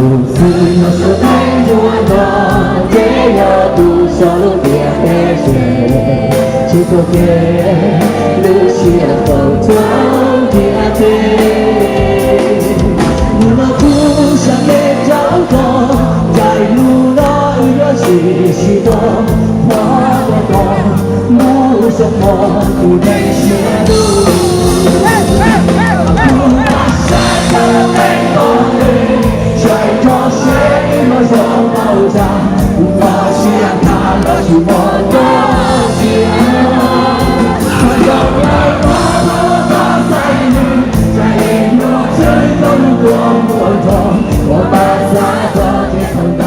Tus xwb yog suav teeb ncuab nrog, ces yog tus xyov lub ntiaj teb ze, tsis tau kev lub siab tau txog ntiaj teb. Hnub no kuv sab kev rau koj, ncaim hnub no wb yuav sib sib tos, thov koj tos mus xyoo no kuv ntev siab lug. Kuv tab sab tau teeb toj nqe, saib tso seb wb yuav zoo npaum cas, kuv txoj sia tham los tsis pom koj tsiaj. Txog nyob lawm koj txhob xav xav nws, tsam ib hnub tshwj tau lub kua muag nrog, koj pab xav txog ces thaum ntawd